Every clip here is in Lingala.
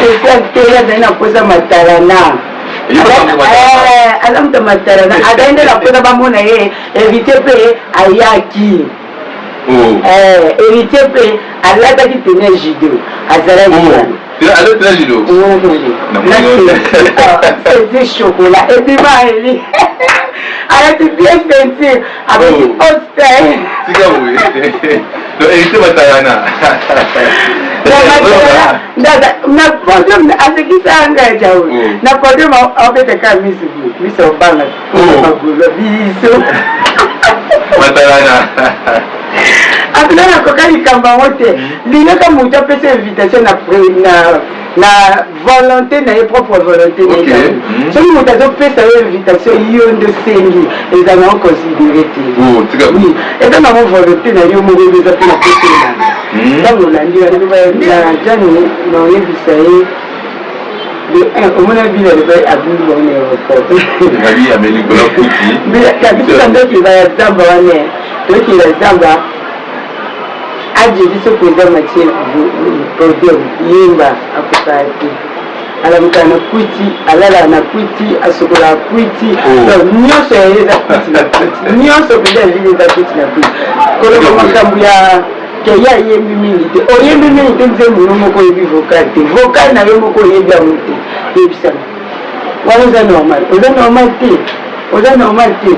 Spécial te, ye azali na mposa matalana. Aza moto matalana, azali nde na mposa bamona ye. Héritier mpe ayaki. Héritier mpe alataki tenue ya judo, azalaki wana. Ceinture chocolat ebima, eli alati bien ceinture avec hostel. Tika boye. Donc héritier matalana. Na podium asekisa ngai jau. Na podium abetaka miso miso, obanga magolo biso. Matalana. Apena nakoka likambo yango te. Lingaka moto apesa invitation na volonté na ye, propre volonté na ye. Soki moto azopesa yo invitation, yo nde osengi, eza nango considéré te. Oui, eza nango volonté na yo moko, eza mpe na pesa elanda. Ntango olandi na jani na oyebisa ye de un, omona bila aloba abungi bango na aéroport. Biso ndoki eza ya zamba wana, tokila zamba aje biso. Président Mathieu, podium yemba akokaka te. Alamukaka na kwiti, alalaka na kwiti, asokolaka kwiti. Donc nyonso ya ye eza kwiti na kwiti, nyonso mpenza ya vile eza kwiti na kwiti. Koloba makambo ya ke ye ayembi mingi te, oyembi mingi te. Nzembo yo moko oyebi vocal te, vocal na yo moko oyebi yango te. Yebisama wana oza normal? Oza normal te, oza normal te.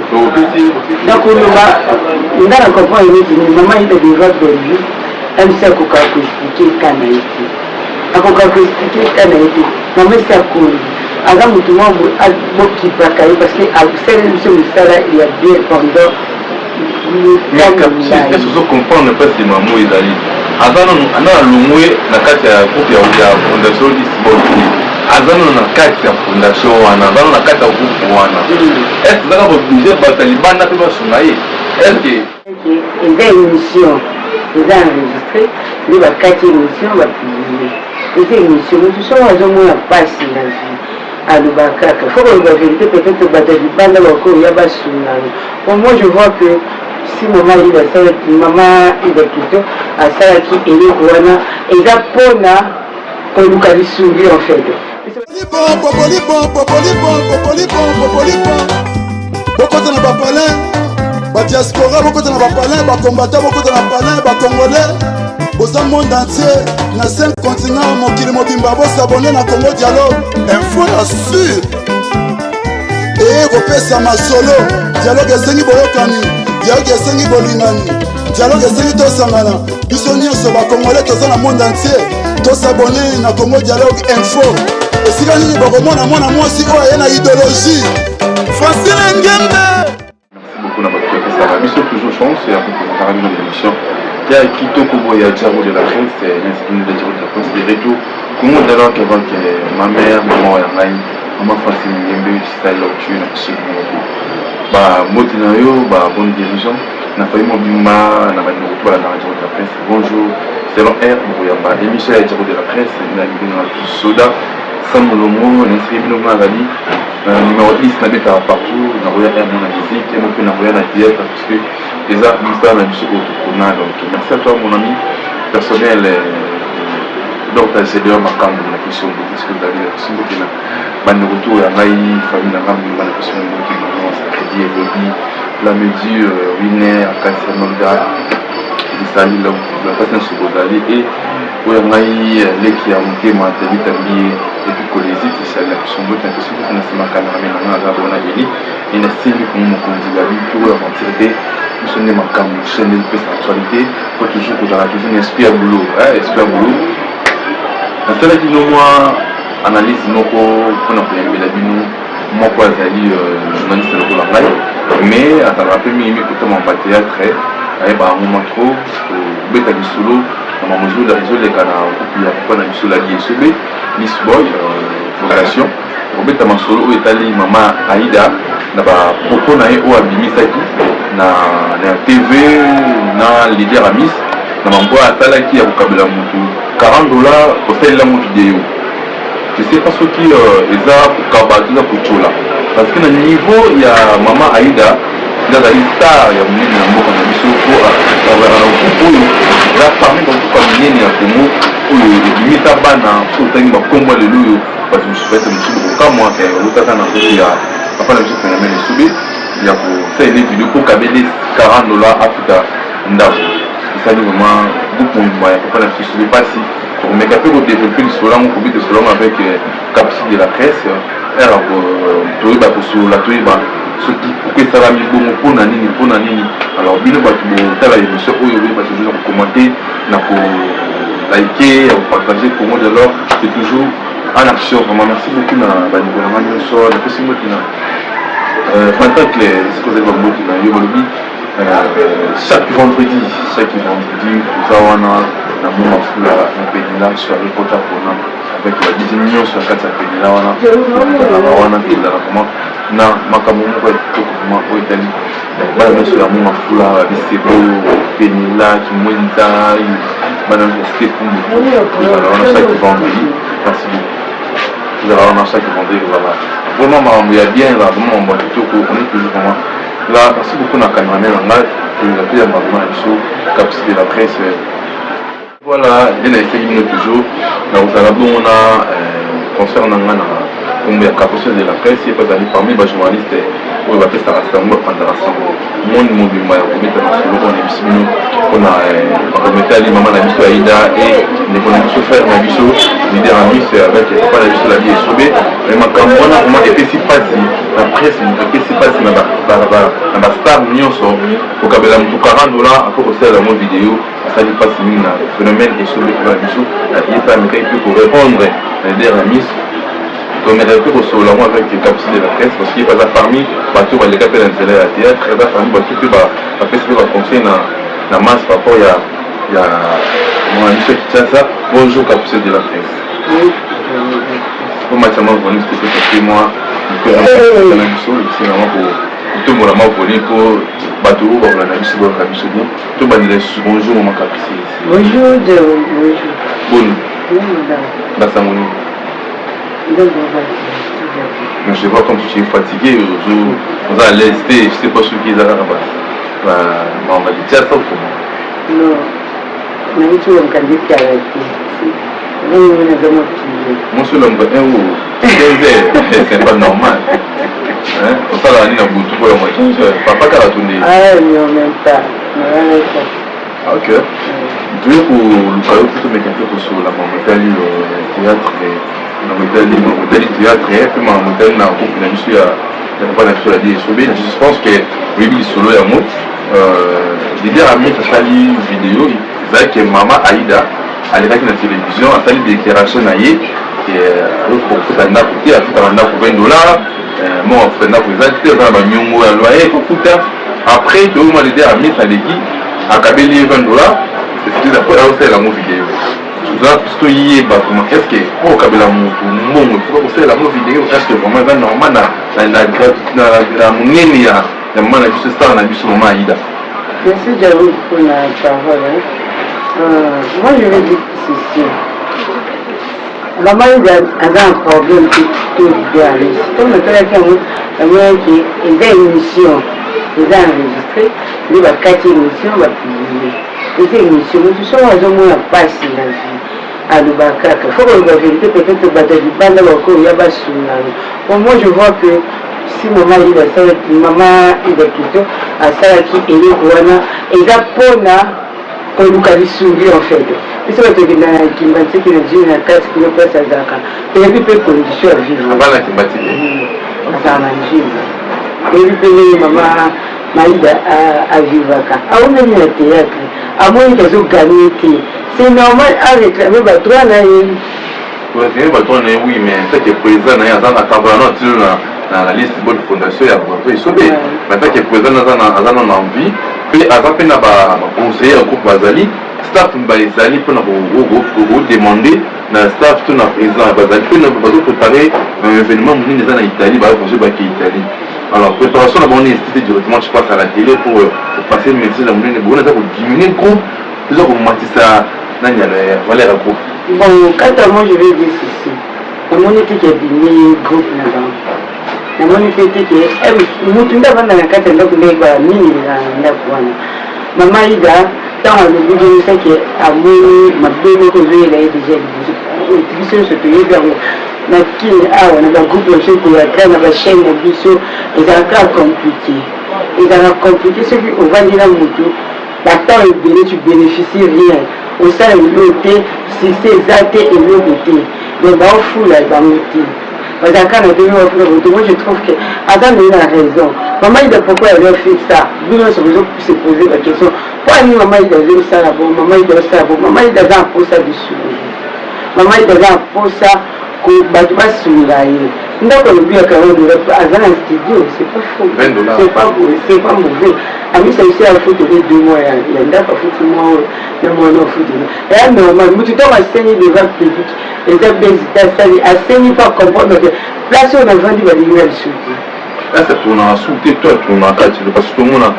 Nakoloba nga na comprendre neti nini mama Ida devant Bellevue amisi akokaka koexpliquer ka na ye te, akokaka koexpliquer ka na ye te. Mama esi akoli, aza motu moko bokipaka ye parce que asaleli biso mosala ya bien pendant. Est-ce ozo comprendre mpasi mamo ezali? Aza nanu na alongwe na kati ya groupe ya fondation Lisbon te, aza nanu na kati ya fondation wana, aza nanu na kati ya groupe wana. Est ce ezaka obligé bato ya libanda mpe basunga ye? Est ce que Eza émission, eza enregistré nde bakati émission, bapublier. Eza émission, motu soko azomona mpasi na vie aloba kaka, faut koloba vérité. Peut-être bato ya libanda bakoya basungana. Bon, moi je vois que si mama Ida asalaki, mama Ida plutôt asalaki eloko wana, eza mpona koluka lisungi en fait. Bokota na bapalin, badiaspora bokota na bapalin, bakombata bokota na palin, bacongolais boza monde entier na 5 continent, mokili mobimba, bos'abonner na Congo Dialogue Info ya sur eye kopesa masolo. Dialogue esengi boyokani, dialogue esengi bolingani, dialogue esengi tosangana biso nyonso bacongolais toza na monde entier. Tos'abonner na Congo Dialogue Info. Esika nini bokomona mwana mwasi oyo aye na idéologie, Francine Ngembe. Merci beaucoup na bato yapesaka biso toujours chance ya kopresentaka bino l'émission ya kitoko boye ya Dialogue de la Presse. Merci de Dialogue de la Presse de retour, Congo Dialogue avec ma mère, maman ya ngai, mama Francine Ngembe. Salotu na biso moko, bamoti na yo, babon dirigeant na famille mobimba, na bandeko to balandaka Dialogue de la Presse, bonjour. Selon air bokoyamba émission ya Dialogue de la Presse na bino soda Samolongo na esiki bino. Nga azali numéro 10, nabetaka partout, nakoya air mo na musique mo mpe nakoya na théâtre, puisque eza mosala na biso oyo tokona. Donc merci à toi, mon ami personnel, Dr Gédéon Makambo na biso mbote. Soki ozali na biso mbote na bandeko to ya ngai, famille na ngai mobimba na biso mbote. Maman Crédit Elodi la mesure Winner Akasia Nolga ezali la mpasi nyonso bozali e oyo ngai leki ya motema Tabita Mbie epuis Kolezi tisali na biso mbote na biso mbote. Na nsima cameraman na ngai aza bona Eli e nasimbi kongo mokonzi babi tour aventure te. Biso nde makambo, chaîne ezopesa actualité. Faut toujours kozala toujours na esprit ya boulot, esprit ya boulot. Nasalaki no mwa analyse moko mpona koyambela bino. Moko azali journaliste lokola ngai, mais azalaka mpe mingi kotama bathéâtre, ayebaka yango mwa trop kobeta lisolo na mambo ezoleka na groupe ya papa na biso Ladi Esobe, Miss Boy Fondation. Kobeta masolo oyo etali mama Aida na bapropos na ye oyo abimisaki na TV na leader Amis, na mambo oyo asalaki ya kokabela motu 40 $, kosalela yango video. Je sais pas soki eza kokaba to eza kotiola, parce que na niveau ya mama Aida nde azali star ya monene na mboka na biso, po na groupe oyo eza parmi bagroupe ya minene ya Congo. Oyo ebimisa bana, soki otangi bakombo ya lelo oyo, bato mosusu peut-être mosusu bokokamwa ke ewutaka na nzoto ya papa na biso Phénomène Esobe ya kosalela video mpo kabele 40 $ afuta ndako. Esali vraiment groupe mobimba ya papa na biso Esobe mpasi. Tokomeka mpe kodévelopper lisolo yango, kobeta lisolo yango avec Capucine de la presse ere, toyeba kosolola, toyeba soki pourquoi esalami bongo, mpona nini, mpona nini. Alors bino bato botala émission oyo, boyeba toujours na kocommenter, na koliker, ya kopartager. Congo d'alors, c'est toujours en action. Vraiment merci beaucoup na bandeko na nga nyonso. Napesi mbote na Pentacle, esika ozali, bambote na yo. Balobi chaque vendredi, chaque vendredi toza wana na Mont Mafula, na Penela, soirée kota mpona avec babisi nyonso na kati ya Penela wana. Tozalaka wana, tozalaka vraiment na makambo moko ya kitoko vraiment oyo etali bana nyonso ya Mont Mafula, babisebo, Penela, Kimwenza, bana nyonso ya Cité Pumbu. Tozala wana chaque vendredi. Merci beaucoup. Tozala wana chaque vendredi, kozala vraiment makambo ya bien, ezala vraiment makambo ya kitoko. On est toujours vraiment là. Merci beaucoup na cameraman na ngai. Toyeba toyamba vraiment na biso Capucine de la presse. Voilà, nde na eseki bino toujours na kozala bongo na concert na nga na kombo ya Capucine de la presse. Ye mpe azali parmi bajournaliste oyo bapesaka sango, bapandaka sango monde mobimba ya kobeta masolo oyo nayebisi bino mpona makambo etali mama na biso Aida e ndeko na biso, frère na biso, leader Amis avec papa na biso Labi Esobe. Mais makambo wana vraiment epesi mpasi na presse, epesi mpasi na bastar nyonso. Kokabela motu 40 $ apo kosalela yango video, asali mpasi mingi na Phénomène Esobe mpe na biso. Ye mpe amekaki mpe korépondre na leader Amis. Tomeka mpe kosolola yango avec Capucine de la presse, parce que ye mpe aza parmi bato baleka mpe na nzela ya théâtre, aza parmi bato mpe bapesi mpe baconseil na masse par rapport ya mwana biso ya Kinshasa. Bonjour, Capucine de la presse. Omatisa mwa volume s'il te plaît, parce que moi na biso esengama kotombola mwa volume mpo bato oyo bakolanda biso bayoka biso bien. Tobandela lisusu. Bonjour, mama Capucine. Bonjour, Joe. Bonjour. Boni? Oui, madame. Basango nini? Mais je vois comme si tu es fatigué, oza à l'aise te. Je sais pas soki eza kaka makambo ya Kinshasa ou comment. Non, nauti koluka ndikala te, ndenge naza mokili. Mwasi olamuka 1 ou 15 heures, c'est pas normal. Osalaka nini na butu mpo ya mwa 15 heures? Papa kaka to ndeni? Ah non, même pas, nalalaka. Ok, toye koluka yo mpo tomeka mpe kosolola makambo etali théâtre, makambo etali, makambo etali théâtre mpe makambo etali na groupe na biso ya papa na biso Ladi Esobe. Je pense que oyebi lisolo yango. Leader Amis asali video, ezalaki mama Aida alekaki na télévision, asali déclaration na ye: azokofuta ndako te, afutaka ndako 20 $, moko afuta ndako eza te, aza na baniongo ya loyer kofuta. Après toyoma leader Amis aleki, akabeli ye 20 $. Après azosalela yango video. Toza toyeba comment est ce que po okabela motu mbongo, il faut kosalela yango video? Est ce que vraiment eza normal na monene ya mama na biso, star na biso, mama Aida? Merci, Jaoud, pour la parole. Hein. Moi, je vais dire ceci. Maman Aida aza un problème plutôt bien. Ntango natalaki yango, namonaki eza émission eza enregistré, nde bakati émission, bapublier. Eza émission, motu soko azomona mpasi na vie, aloba kaka, faut koloba vérité. Peut-être bato ya libanda bakoya basunga. Bon, moi je vois que si mama Aida asalaki, mama Aida plutôt asalaki eloko wana, eza mpona koluka lisungi. En fait, biso bato okenda na Kimbanseke, na jini na kati kuna, place azalaka, toyebi mpe condition ya vivre. Avanda Kimbanseke? Azala na Njili. Toyebi mpe ndenge mama Maida avivaka, aumeli na théâtre, amoniki azogagner te, c'est normal aréclame badroit na ye. Koréclame badroit na ye, oui, mais tant que président na ye aza na travail na tilo na liste bonne fondation ya bato Esobe, mais tant que président aza na envie mpe aza mpe na baconseiller ya groupe, bazali staff, ezali mpona kodemander na staff to na président. Bazali mpe bazoprépare événement monene eza na Italie, baprojet bake Italie. Alors préparation na bango esite directement, tu passes à la télé pour passer message na monene bongo, eza kodiminuer groupe, eza komatisa nani ya valeur ya groupe. Bon, quant à moi, je vais dire ceci: namoni te ke abimi groupe na bango, namoni mpe te ke mutu nde avanda na kati ya ndako, nde bayeba nini na ndako wana. Mama Ida, ntango alobi bongo, seke amoni mabe moko ezoyela ye déjà liboso. Biso nyonso toyebi yango na Kini awa, na bagroupe na biso théâtre, na bachaîne na biso, ezalaka compliqué, ezalaka compliqué. Soki ovandi na motu batemps ebele, tu bénéficie rien, osala eloko te, succès eza te, eloko te. Donc baofula bango te, bazalaka na ndenge bafula bote. Moi, je trouve que aza ndenge na raison, Mama Ida. Pourquoi elle a fait ça? Bino nyonso bozo se poser baquestion: po ani Mama Ida azosala bo? Mama Ida osala bo? Mama Ida aza na posa bisungi, Mama Ida aza na posa bato basunga ye. Ndako alobi ya 40 $, aza na studio, c'est pas faux, c'est pas mauvais. Amisa biso afuteli 2 mois ya ndako, afuti mwa oyo na mwana afuteli, eya normal. Mutu ntango asengi devant public, eza bezi te. Asali, asengi mpo acomprendre que place oyo navandi, balingi na biso te. Place atournaka su te to atournaka kati, parce que tomona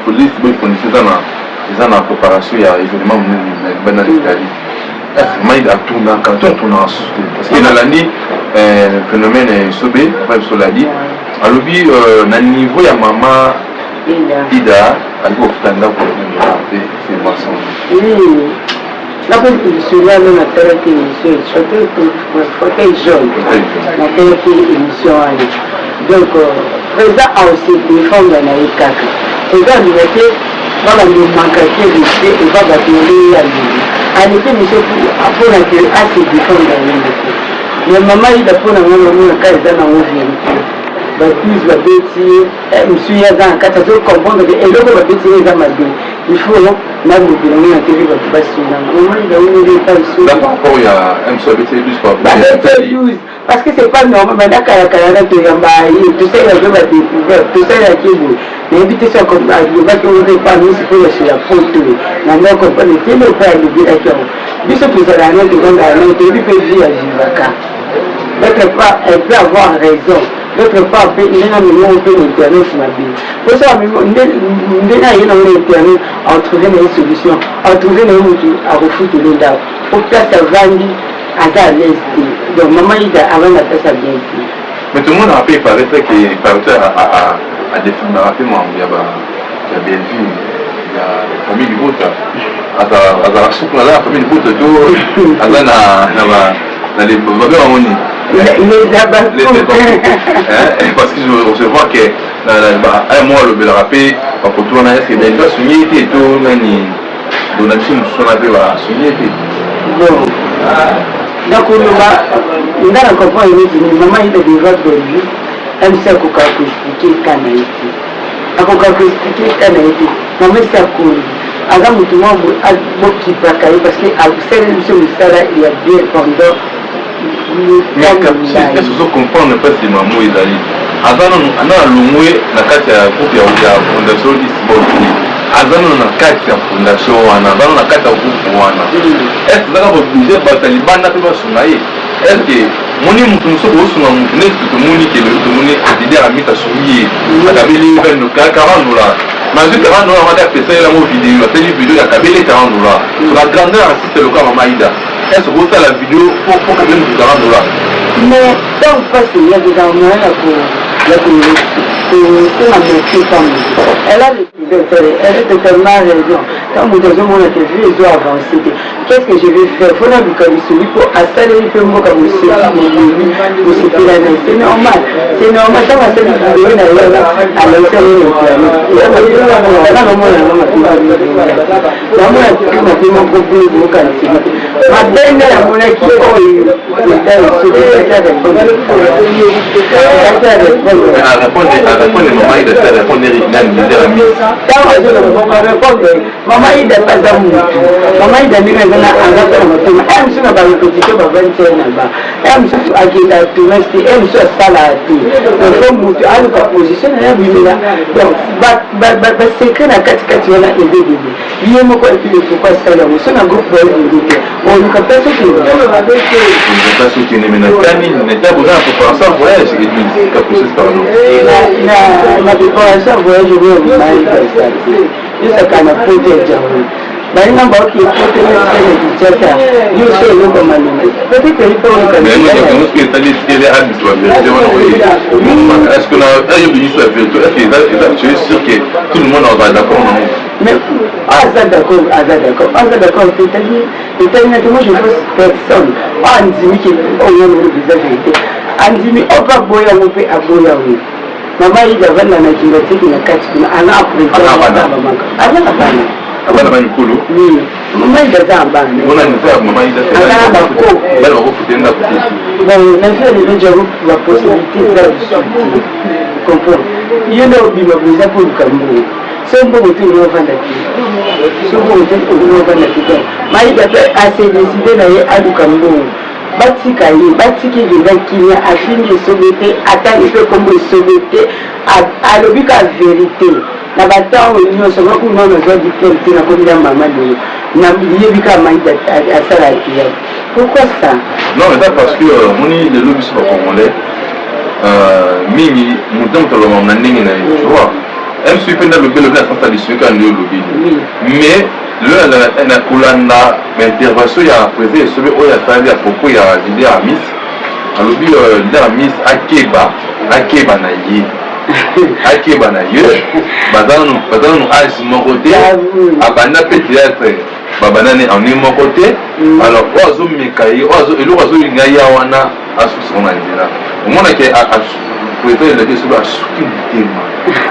police boye fondisi eza na préparation ya événement monene na libanda na Italie. Mai atournaka to atournaka susu te? Parce que nalandi phénomène esobe pa biso ladi, alobi na niveau ya Mama Ida alingi kofuta ndako te, c'est mensonge. Oui, nakoki lisolo wana. Natalaki émission Fauteuil jaune, natalaki émission wana. Donc président aose défendre na ye kaka. Président alinga te babandemaka te respect eva bato ndenge alingi aleki émission mpona ke ase défendre ye moko. Mais Mama Ida, mpona nga namonaka eza nango vérité. Ba 12 babeti ye, mosu ye aza na kati, azocomprendre ke eloko babeti ye eza mabe, il faut nalobela ngo na TV, bato basunganga. Mama Ida oyo epa. Par rapport ya mso abeti 12? Babeti 12 parce que c'est pas normal. Banda kalakala na toyamba ye, tosalelaki badécouverte, tosalelaki boye. Nayebi te so alobaki ngo epa misi mpo ya poto na nda comprendre te. Epa alobelaki yango, biso tozalaka na tovandaka na toyebi mpe vie ya vivaka. D'autre part, elle peut avoir raison. D'autre part mpe, ndenge amemi mpe na internet mabe, poso ndenge aye nango na internet, atrouve na ye solution, atrouve na ye motu akofutela ndako po place avandi aza à l'aise te. Donc Mama Ida avanda place ya bien te. Mais tout le monde a rappelé, il paraîtrait que il paraîtrait à défendre mpe makambo ya Bellevue, ya famille libota. Azala suku, aza na famille libota to aza na les babe bango nini? Les Abakous. Parce que je vois que un mois alobelaka mpe bakoto wana. Est-ce que Bellevue asungi ye te to nani do na biso mosusu wana mpe basungi ye te? Bon, nakoloba nga na comprendre neti Mama Ida devant Bellevue, mc akokaka koexpliquer ka na ye te, akokaka koexpliquer ka na ye te. Mama esi akoli, aza motu moko bokipaka ye parce que asaleli biso mosala ya bien pendant. Est-ce ozo comprendre mpasi mamo ezali? Aza nanu na alongwe na kati ya groupe ya fondation Isbol te, aza nanu na kati ya fondation wana, aza nanu na kati ya groupe wana. Est ce ezaka baoblige bato ya libanda mpe basunga ye? Est ce que moni motu mosusu kosunga motu neti tomoni ke lelo tomoni leader Amisi asungi ye, akabeli 40 $, mais azwi 40 $ wana te, apesa ye yango video, asali video, akabeli 40 $. La grandeur artiste loka Mama Ida, est ce kosala video po kabeli motu 40 $? Mais ntango mpasi eyaki, ezaka moyen ya kosenga merci pa motu. Elle a elle a totalement raison. Ntango moto azomona ke vie ezo avance te, qu'est ce que je vais faire? Faut naluka lisoli mpo asaleli mpe mboka moseki molemi mosepela na. C'est normal, c'est normal. Ntango asali video na ye wana, alakisi yango na internet, nga namona yango namona mabe moko boye bokaniseli te. Mabe nde namonaki oyo eza esoki Arépondre Mama Ida te, arépondre nani, leader Amisi. Ntango azoloba répondre Mama Ida mpe aza mutu. Mama Ida ndenge aza na aza mpe na motema e mosusu na barépétition bavandi te na ba e mosusu akenda tournage te, e mosusu asalaka te. Faut mutu aluka position na ye abimela. Donc basecret na katikati wana eza ebele. Ye moko epi le pourquoi asala yango so na groupe bayelingi te, oluka place okende. Place okende, mais natani nata boza na préparation voyage, Église Caprices, pardon. Na préparation voyage oyo mai yosaka na poto ya jango, balinga baoki poto na Kinshasa nyonso eloko malonga peut-être eyi mpe oluka. Etali esikele abisa bavérité wana oye. Est ce que na oyo bimisa vérité, est ce que eza, tu es sûr que tout le monde aza d'accord nango? Mais aza d'accord, aza d'accord, aza d'accord te, etali, etali nga te. Moi, je force personne. Oyo andimi ke oyo olobi eza vérité, andimi. Oyo mpe aboya yango, mpe aboya yango. Mama Ida avanda na Kimbanseke na kati kuna, aza président, aza na bana. Bana bamikolo. Oui, mama Ida aza na bana. Aza na bakoko. Bana bakofutela ndako te. Bon, na vie ya lelo, jango bapossibilité eza lisusu te. Comprendre, yo nde obima boye, eza mpo oluka mbongo. So mbongo te, olingi ovanda te. So mbongo te, olingi ovanda te. Donc Maida mpe ase décide na ye aluka mbongo. Batika ye, batiki egenza kimia. Afingi Esobe te, atangi mpe kombo Esobe te, alobi ka vérité. Na batango nyonso nga kuna nazwa diplôme te, nakomi na mama lelo, nayebi kaka Maida asala théâtre. Pourquoi ça? Non, eza parce que omoni, lelo biso bacongolais mingi, moto na moto alobaka na ndenge na ye, tu vois. Msu mpe nde alobi, alobi na sens lisuki kaka nde olobi. Mais lelo na kolanda baintervention ya président Esobe oyo asali à propos ya leader Amis, alobi leader Amis akeba, akeba na ye, akeba na ye. Baza nanu age moko te, abanda mpe théâtre, babanda ne année moko te. Alors oyo azomeka ye, oyo eloko azolinga ya wana, asukisango na nzela. Omonake président elaki Esobe asuki motema.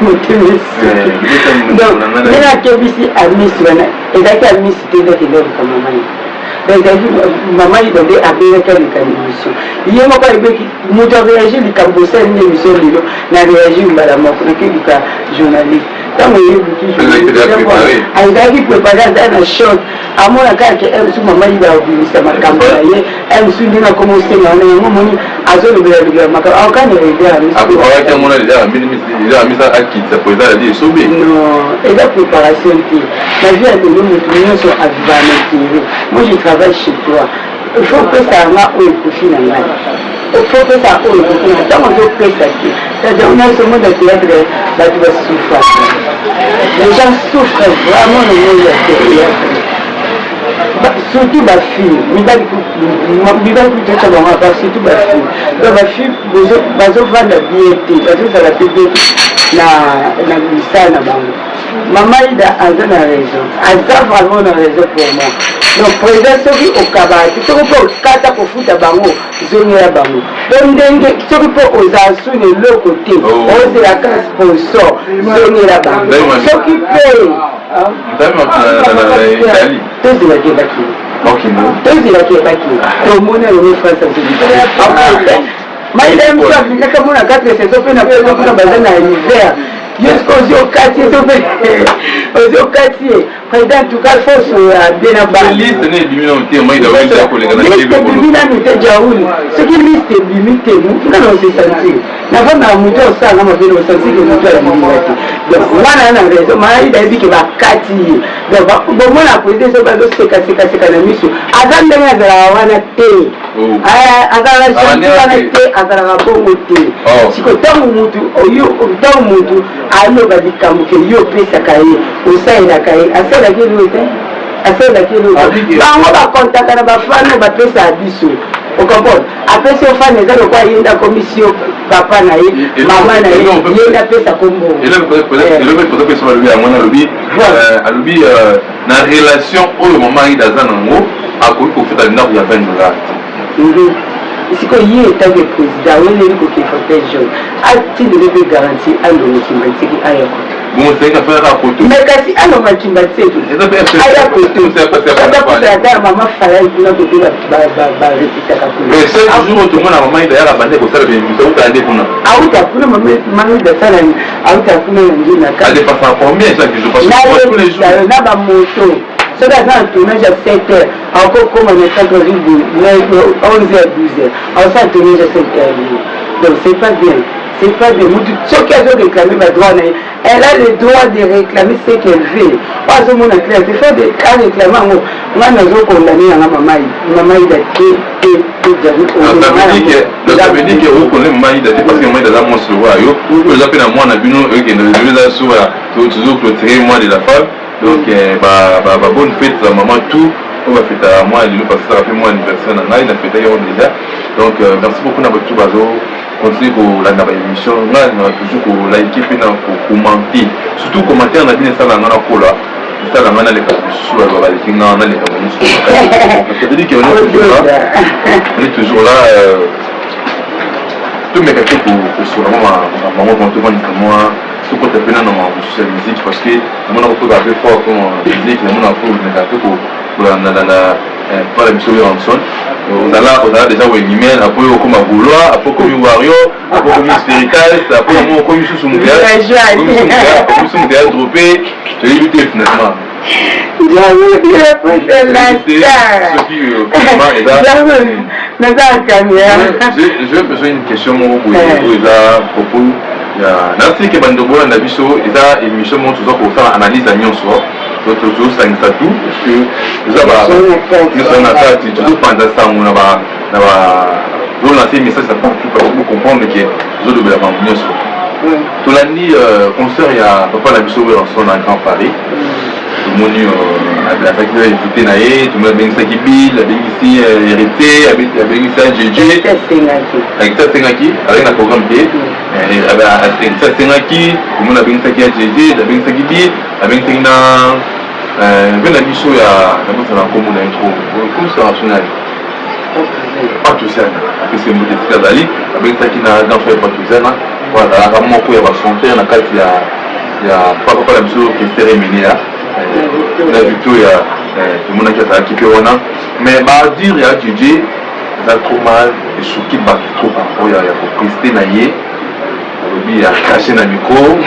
Motema esuki. Donc ndenge akebisi Amisi wana, ezalaki Amisi te nde akende aluka mama ye. Donc ezalaki mama Ida nde abengaki aleka na émission. Ye moko ayebeki moto aréagir likambo osali nde émission. Lelo na réagir mbala moko, nakeluka journaliste. Ntango oyebuki, azalaki préparé, aza na choc. Amona kaka ke mosu mama Ida abimisa makambo na ye. Mosu ndenge akoma osenga wana, yango omoni azolobela lobela makambo akokani leader. Amisa akitisa président aladi Esobe. Non, eza préparation te. Na vie ya lelo, moto nyonso aviva na intérêt. Moi, je travaille chez toi, il faut opesa yanga oyo ekofi na ngai, il faut opesa oyo ekofi na ngai. Ntango ozopesa te, c'est-à-dire nyonso monde ya théâtre, bato basouffraka, les gens souffrent vraiment na monde ya théâtre, surtout bafille. Mibali, mibali kutotya bango apa, surtout bafille. Donc bafille bazovanda bien te, bazozala mpe bien te na misala na bango. Mama Ida aza na raison, aza vraiment na raison pour moi. Donc président, soki okabaka te, soki mpe okata kofuta bango, zongela bango. Po ndenge soki mpo ozala suna eloko te, ozelaka sponsor, zongela bango. Soki mpe tozelaki ebakili, tozelaki ebakili, tomoni alongo France, azoli maida mosu aplikaka mona 4 saison mpe na poto kuna baza na hiver. Yo siko ozwi okati ye to mpe ozwi okati ye. Président, en tout cas, force ya bien na bana. Liste ne ebimi nano te, Maida oyo koleka na Liste ebimi nanu te, Jaul. Soki liste ebimi te, nga na ose sentir navandaka motu osalanga mabe, na osentir ke motu alinginga te. Donc wana na raison Maida yebi ke bakati ye. Donc bomona président so bazosekaseka na miso, aza ndenge azalaka wana te, azalaka gentil wana te, azalaka bongo te. Siko ntango mutu oyo, ntango mutu aloba likambo ke yo opesaka ye, osalelaka ye, asalelaki eloko te, asalelaki eloko. Bango bakontaka na bafani oyo bapesaka biso, ocomprendre? Apesi yo fani, eza lokola ye nde akomisi yo papa na ye, mama na ye, ye nde apesa kombo. Eloko alobi yango wana, alobi na relation oyo mama Aida aza nango, akoki kofuta ndako ya 20 $ te. Sikoyo ye etanke président, oyeleli kokende fauteuil jaune, atindeli mpe garantie, alongo Kimbanseke, aya koto. Bon, c'est qu'à faire à koto. Mais kasi alonga Kimbanseke, aya koto, aza ata ya mama Falai kuna kote barepetaka. Kuna mais chaque jour tomona mama Ida yaka bande kosala bémission, auta nde kuna. Auta kuna, mama Ida asala, auta kuna na nde na Adépensaka combien chaque jour? Parce que tous les jours na bamoto, soki aza na tournage ya 7 heures, akokoma na centre ville 11 heures, 12 heures, aosala tournage ya 7 heures. Donc c'est pas bien, c'est pas bien. Mutu soki azoréclame badroit na ye, elle a le droit de réclamer ce qu'elle veut. Oyo azomona clair te, faut aréclame yango. Ngai nazokondane yanga mama Ida te, te te. Ça veut dire que okone mama Ida te, parce que mama Ida aza mwasi lokola yo, oyo eza mpe na mwana bino ekende eza sur toujours clôturer mois de la femme. Donc ba bonne fête ya mama tout oyo bafetaka mwa lelo, parce que ezaka mpe mwa anniversaire na ngai, nafetaki yango déjà. Donc merci beaucoup na bato bazo continue kolanda baémission. Ngai nalingaka toujours kolike mpe na kocommenter, surtout commentaire na bino esala nga nakola. Esala nga naleka mosusu, baloba baleki nga, naleka mosusu. Ça veut dire que on est toujours là, tomeka te kosola mwa makambo yango, tovandisa mwa, tokota mpe nano makambo mosusu ya musique, parce que namona kotoka mpe fort mpo musique. Namona mpo meka mpe kolandalanda mpala biso Werrason. Ozala déjà wengman, après okoma Gaulois, après okomi Warrior, après okomi Spiritas, après omo okomi susu moto ya drope, toyebi te finalement. Soki naza caméra. Je vais poser une question moko boye oyo eza propos ya nasike bandeko bolanda biso. Eza émission moko toza kosala analyse ya nyonso, tozosangisa tout, parce que eza nyonso na kati. Tozopanza sango na ba tozolancer message ya partout, parce que comprendre que tozolobela makambo nyonso. Tolandi concert ya papa na biso Werrason na Grand Paris. Tomoni azalaki invité na ye, tomoni abengisaki Bill, abengisi Héritier, abengisi Jeje. Héritier asengaki, azalaki na programme te. Héritier asengaki, tomoni abengisaki ya Jeje, abengisaki Bill, abengisaki na mpe na biso ya nabosana nkombo na ye trop, commissaire national Patouziana. Apesi mbote esika azali. Abengisaki na grand frère Patouziana oyo azalaka moko ya bachanteur na kati ya papa na biso Kester Emeneya na Victoria. Tomonaki azalaki mpe wana, mais badire ya DJ eza trop mal, esoki bato trop par rapport ya koprester na ye. Alobi acracher na micro,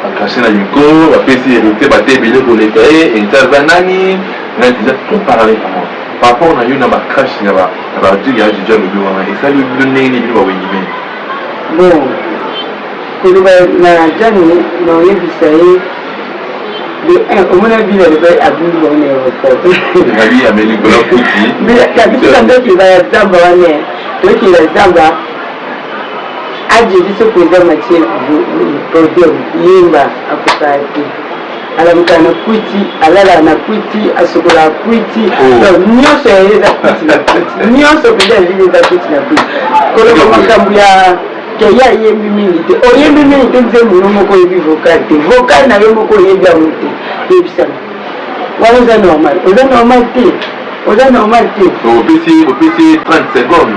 acracher na micro. Bapesi Héritier bate ebele koleka ye. Héritier aza nani? Na déjà trop parlé vraiment par rapport na yo na bacrash ya badire ya DJ. Alobi wana esali bino ndenge nini, bino bawengi mene? Bon, koloba na Jani, naoyebisa ye de un, omona bino aloba abungi bango na aéroport. Abi ameli kola kuti. Biso ndoki ya zamba wana, tokila zamba aje biso. Président Mathieu podium yemba, akokaka te. Alamuka na kwiti, alalaka na kwiti, asokolaka kwiti. Donc nyonso ya ye eza kwiti na kwiti, nyonso mpenza ya vile eza kwiti na kwiti. Koloba makambo ya ke ye ayembi mingi te, oyembi mingi te. Nzembo yo moko oyebi vocal te, vocal na yo moko oyebi yango te. Yebisana wana oza normal? Oza normal te, oza normal te. Opesi 30 secondes,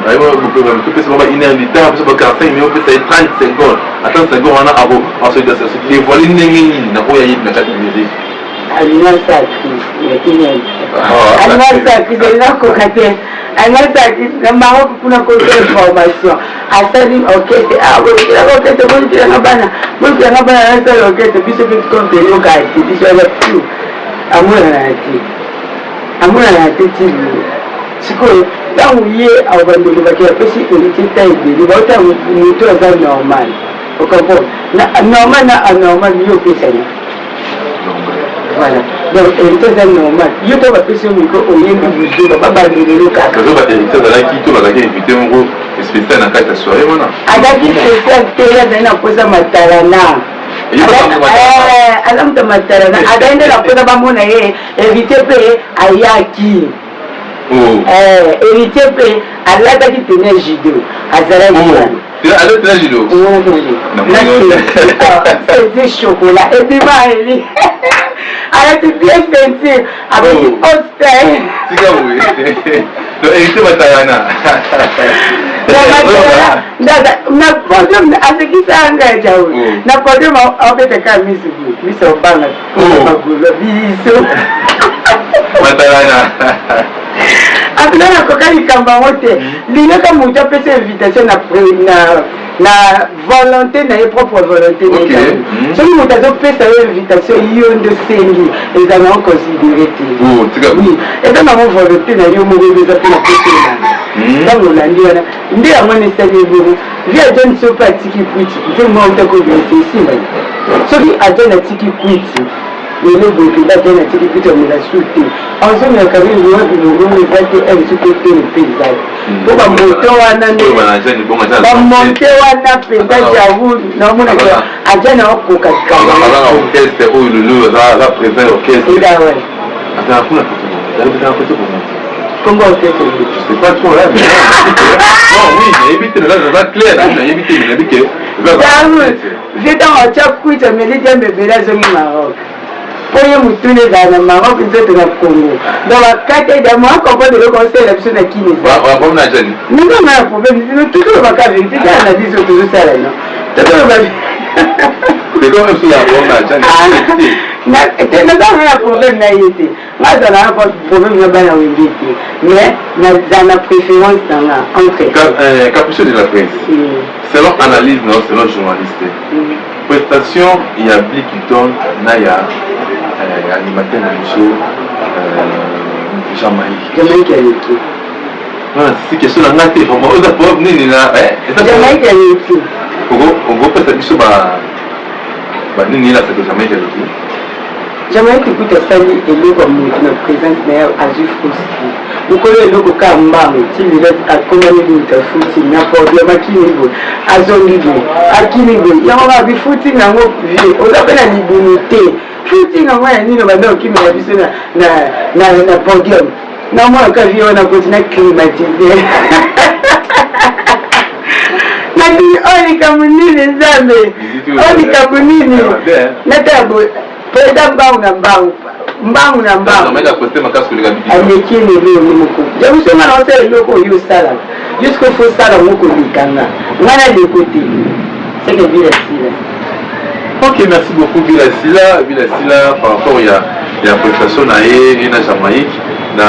opesi bango une heure du temps, opesi ba 45 minutes, opesa ye 30 secondes. A 30 secondes wana akodévoiler ndenge nini na oyo ayebi na kati ya musique? Alinga crise, alinga crise, alinga koka te, alinga crise na Maroc kuna koza information. Asali orchestre, bolukelanga orchestre, bolukelanga bana, bolukelanga bana, nasala orchestre. Biso mpe comme toyoka te, biso aza flou, amonana te, amonana te ti lelo. Sikoyo ntango ye abandi olobaki apesi Héritier ta ebele, bauta moto aza normal, ocomprendre? Normal na anormal, yo opesani. Voilà, donc Héritier aza normal? Yo to bapesi yo micro, oyembi buzoba, babandelelo kaka. Héritier azalaki to bazalaki invité moko spécial na kati ya soirée wana? Azalaki spécial te, ye azali na mposa matalana, aza moto matalana, azali nde na mposa bamona ye. Héritier mpe ayaki, Héritier mpe alataki tenue judo, azalaki wana. Alotela judo? Ceinture chocolat ebima, eli alati bien ceinture avec haute taille. Tika boye, donc Héritier batalana. Na podium asekisa ngai jawe, na podium abetaka miso boye, miso obanga magolo biso. Matalana. Apena nakoka likambo yango te. Lingaka moto apesa invitation na volonté na ye, propre volonté na ye. Soki moto azopesa yo invitation, yo nde osengi, eza nango considéré te. Oui, eza nango volonté na yo moko, eza mpe na pesa elanda. Ntango olandi wana nde yango wana esali ebongo. Vi ajani so mpe atiki kwiti, mpe mwa uta kobimisa esimba. Soki ajani atiki kwiti lelo boye mpenza, ajani atiki kwiti, amela su te, azongela kabili wapi? Molongo eza te, mosu mpe te, mpe eza te mpo bamoto wana nde bamonte wana mpenza. Javu naomonaka ajani aokoka. Orchestre oyo lelo aza président ya orchestre, azala kuna, azala kuna. Kombo orchestre? Je sais pas trop là, mais non, oui, nayebi te, naza clair, nayebi te, nayebi ke vie ntango atya kwiti, ameli diambe ebele, azongi Maroc. Mpo ye motuna ezala na Maroc, nzoto na Congo. Donc bakata eda mo acomprendre eloko osalela biso na Kini. Nanga nga na problème, tozolobaka vérité kaka na biso tozosala no tozoloba naza nga na problème na ye te. Nga azala na problème na bana Wenge te, mais naza na préférence na nga entre Capucin de la presse. Selon analyse na selon journaliste, prestation ya Bill Clinton na ya animateur na biso Jamaïque. Jamaïque aleki. Non, si question na nga te, vraiment oza problème nini na Jamaïque aleki. Okopesa biso ba banini elasaka Jamaïque aleki? Jamaïque kuta asali eloko ya moto na présence na ye, azwi frusti mokolo eloko ka mbango ti lelo akomani moto afuti na podium, akimi boye, azongi boye, akimi boye. Yango kaka bifuti nango vie, oza mpe na libumu te. Futi nango ya nini? Banda okimela biso na podium, namona ka vie wana koti na climatiseur. Nabini oyo likambo nini? Nzambe, oyo likambo nini? Natala boye, président mbangu na mbangu, mbangu na mbangu, aleki lelo yo moko. Jabuso nga na osala eloko oyo osalaka jusque faut osala yango kolekanga nga na leko te seke bila sila. Ok, merci beaucoup Bila Sila. Bila Sila, par rapport ya prestation na ye na Jamaïque, na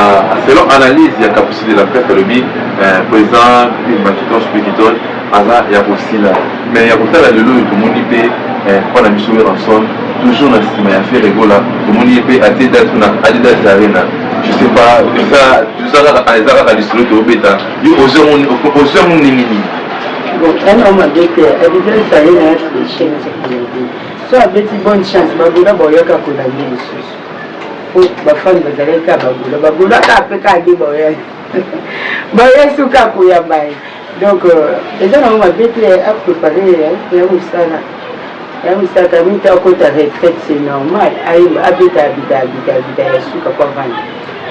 selon analyse ya Capucine de la presse, alobi président Bill Makiton Bikiton aza ya kosila. Mais ya kotala lelo oyo, tomoni mpe mpo na biso Werrason toujours na nsima ya Ferre Gola. Tomoni ye mpe atie date na Adidas Arena. Je sais pas, eza kaka lisolo toobeta. Yo ozwi yango ndenge nini? Bon, ana mabe te. Adidas Arena ya chaîne so abeti, bonne chance. Bagola baoyaka kolanda lisusu po bafani bazalaki kaka bagola, bagola kaka mpe kaka nde baoya, baoya suka koyamba ye. Donc eza nango mabe te, aprépare ya mosala, ya mosala kami te. Akota retraite, c'est normal. Ayemba, abeta, abeta, abeta, abeta ya suka po avanda.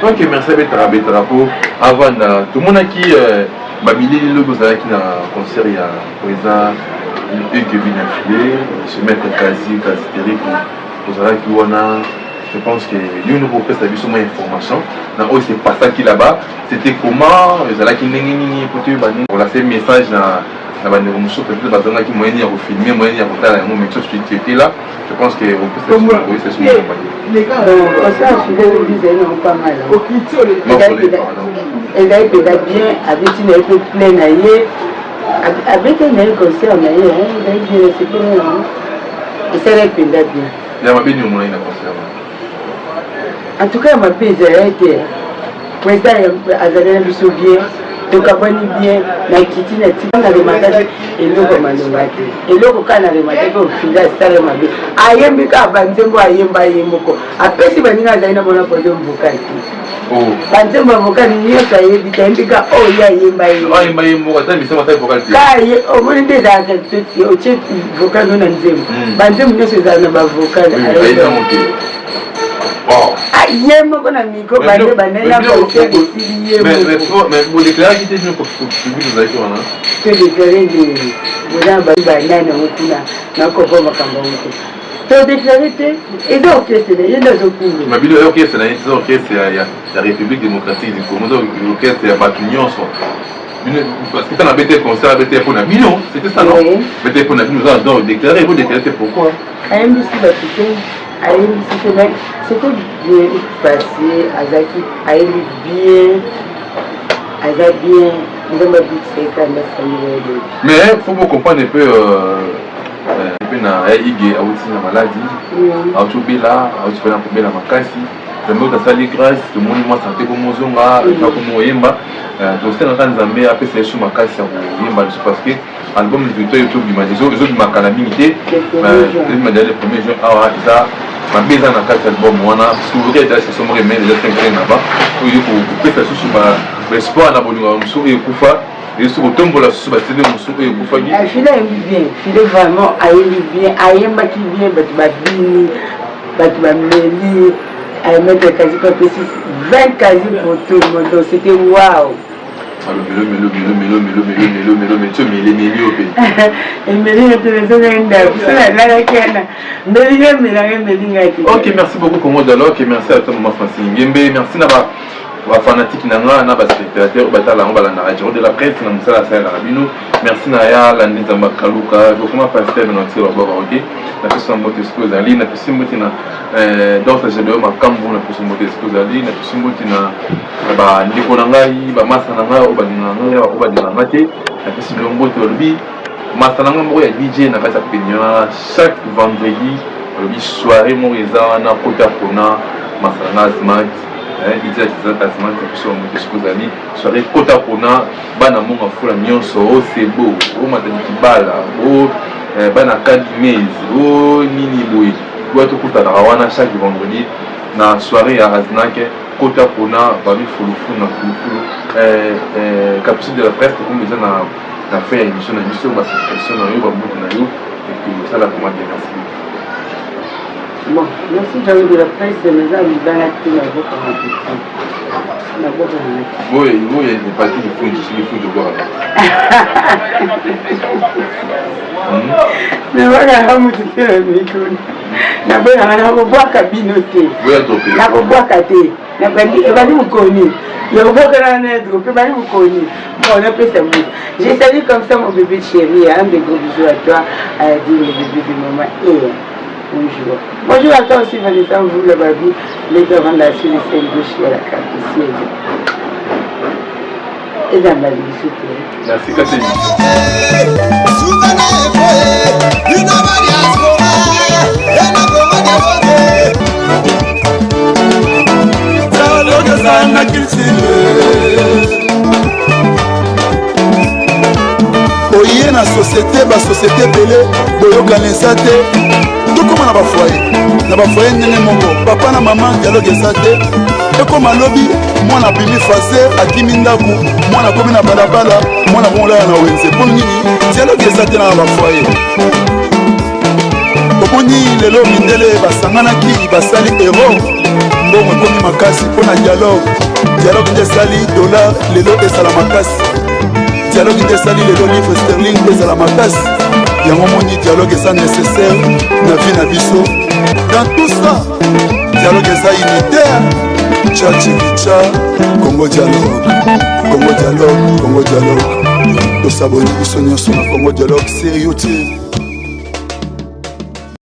Ok, merci. Abetaka, abetaka po avanda. Tomonaki bamilili lobi ozalaki na concert ya président Hugues Binafile, ce maître Kazi Kazi Teriko. Ozalaki wana, je pense que yo nde kopesa biso mwa information na oyo se passaki là-bas. C'était comment? Ezalaki ndenge nini po toyeba ndenge olase message na bandeko mosusu? Peut-être bazangaki moyen ya kofilmer, moyen ya kotala yango, mais toi, tu étais là, je pense que opesa biso Concert fidèle ezali nango pas mal, ezali mpenza bien. Abeti na ye mpe plein na ye, abeti na ye concert na ye, ezali bien, nasepeli nango, esalaki mpenza bien. Ya mabe nini omonaki na concert? En tout cas, ya mabe ezalaki te. Président azali na biso bien, tokabwani bien na kiti na tika. Na remarquaki eloko malonga te, eloko kaka na remarquaki, ofila asala mabe, ayembi kaka banzembo ayemba ye moko, apesi baninga azali na mona podium vocal te. Banzembo ya vocal nyonso ayebi te, ayembi kaka oyo ye ayemba ye. Ka ye omoni nde ezalaka, otie vocal no na nzembo, banzembo nyonso ezala na bavocal. Ye moko na micro, bande banela concert esili, ye moko. Bodéclaraki te bino public ozalaki wana? Todéclare ndenge boza banani yango kuna, nakopa makambo yango te. Todéclare te, eza orchestre na ye nde azokumba. Mabilo ya orchestre na ye, eza orchestre ya République démocratique du Congo, eza orchestre ya bato nyonso. Parce que ntango abete concert, abete mpo na bino, c'était ça, non? Bete mpo na bino, oza donc déclaré, bodéclare te, pourquoi? Ayembisi bato te, ayembisi te, mais c'était bien passé. Azalaki, ayembi bien, aza bien. Nzambe abikisaka ndasangela elobi. Mais faut bo comprendre un peu mpe na ya Ige awuti na maladi, awuti obela, awuti mpena kobela makasi. Nzambe oyo asali grâce, tomoni mwa santé komozonga, eza komoyemba. Tosengaka Nzambe apesa yesu makasi ya koyemba biso, parce que album Victoire ezobima, ezobima kala mingi te, ezobima déjà le 1er juin awa. Eza mabe eza na kati ya album wana, parce que oyoki eza chanson moko emene déjà 5 na ba oyo kopesa lisusu baespoir na bolingo ya mosusu oyo ekufa, esu kotombola susu basende mosusu oyo ekufaki. File ayembi bien, File vraiment ayembi bien, ayembaki bien, bato babini, bato bameli. Maître Kazi mpe apesi 20 quasi pour tout le monde, donc c'était wow. Melo melo melo melo melo melo melo melo melo ti omeli emeli yo mpe. Emeli nga te ezongai ndako so nalalaki wana mbeli nga emelanga emeli ngai te. Ok, merci beaucoup Congo Dialogue et merci à toi maman Francine Ngembe, merci na ba ba fanatique na nga na ba spectateurs oyo batala yango balandaka Giro de la presse na mosala asalelaka bino. Merci na ya Landi Nzamba Kaluka, okoma pasteur na ntiki babwaka ok. Napesi na mbote esika ozali, napesi mbote na Dorsa Gedeon Makambu, napesi mbote esika ozali, napesi mbote na ba ndeko na ngai, ba masa na ngai oyo balingaka ngai, oyo balingaka ngai te, napesi bino mbote. Balobi masa na ngai moko ya DJ na kati ya pene wana, chaque vendredi balobi soirée moko eza wana kota pona masa na ngai Azmat, DJ Azmat, napesi yo mbote esika ozali. Soirée kota pona bana monga fula nyonso, o sebo, o matadi kibala, o bana kadimez, o nini boye, boya tokutanaka wana chaque vendredi na soirée ya Aznake kota pona babi fulufulu na fulufulu. Capucine de la presse, tokomi deja na fin ya émission na biso. Ba satisfaction na yo, bambote na yo, ekosala vraiment bien. Merci. Bon, merci Jean de la presse, naza libala te, nabokaka te, nabokaka te. Boye boye epati lifunji, soki lifunji obwakaka. Nabwakaka motu te na mikolo, naboyaka, nakobwaka bino te, nakobwaka te. Ebandi mokoni yakobwakana na drope, ebandi mokoni. Bon, napesa moto. Je salue comme ça mon bébé chéri, un de gros bisous à toi, Aladine, le bébé de maman. Et bonjour, bonjour à toi aussi Vanessa Mvula Babi, les avant la sur les scènes gauche ya la capucine eza mbali biso te. Merci Kati. Na culture oye na société, basociété ebele boyokana eza te. Tokóma na bafoyer, na bafoyer ndenge moko, papa na mama dialogue eza te. Ekóma lobi mwana abimi fase, akimi ndako, mwana akomi na balabala, mwana komolala na wenze. Mpo nini dialogue eza te na bafoyer? Omoni lelo mindele basanganaki, basali euro, mbongo ekomi makasi mpo na dialogue. Dialogue nde esali dollar lelo ezala makasi, dialogue nde esali lelo livre sterling ezala makasi. Yango moni dialogue eza nécessaire na vie na biso. Dans tout ça, dialogue eza unitaire. Cha chikicha, Congo Dialogue, Congo Dialogue, Congo Dialogue. Tosaboni biso nyonso na Congo Dialogue sur YouTube.